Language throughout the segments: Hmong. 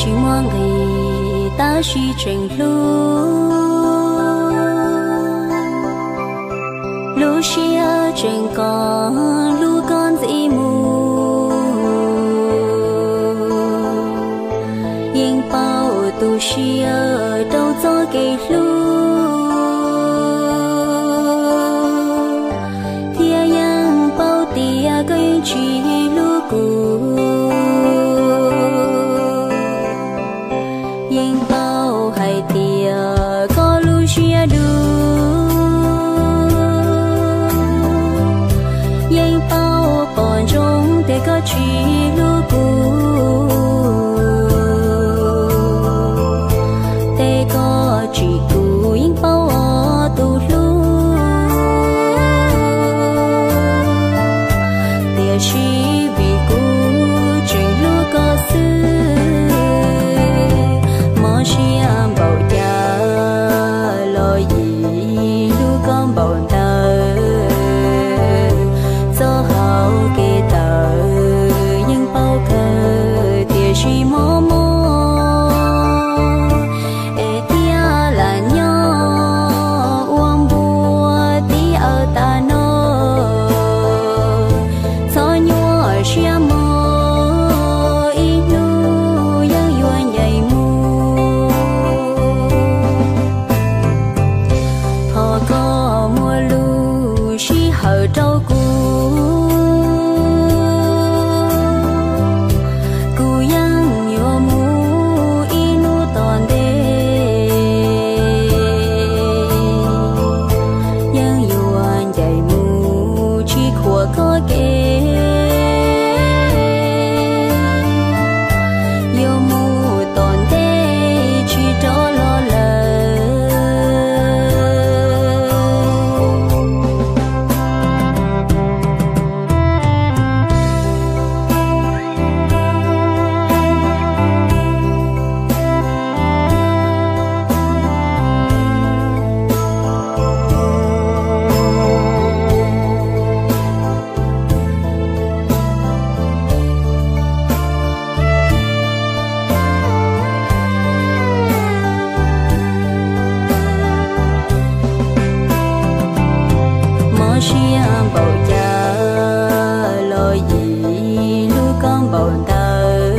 Tsis muaj nqis tab sis tseem hlub, lub siab tseem kos hlub koj ntxiv mus. Yeej paub tu siab rau txoj kev hlub, thiab yeej paub tias koj yeej tsis hlub kuv. Yeej paub hais tias koj lub siab dub, yeej paub pom ntsoov tias koj tsis hlub kuv. Tej koj tsim kuv yeej paub os tus hlub, tiam sis vim kuv tseem hlub koj xwb, mob siab npaum cas los yim hlub koj npaum ntawd. Txoj hau kev tawm yeej paub kawg tiam sis mob mob, es thiaj lam nyob ua npua tib awv tas no. Txhob nyuaj siab mog, ib hnub yeej yuav ncaim mus. Thov koj muaj lub sij hawm rau kuv, kuv yeej yuav mus ib hnub tom ntej, yeej yuav ncaim mus tsis khuam koj kev, yuav mus tom ntej tsis rov los lawm. Mob siab npaum cas los yim hlub koj npaum ntawd.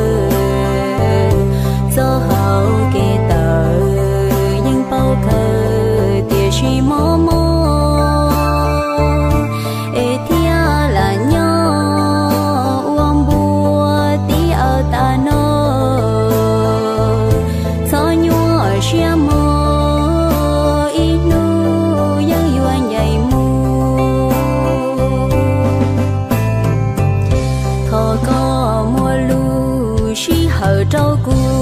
Txoj hau kev tawm yeej paub kawg tiam sis mob mob, es thiaj lam nyob ua npua tib awv tas no. Txhob nyuaj siab mog, ib hnub yeej yuav ncaim mus. Thov koj muaj lub sij hawm rau kuv,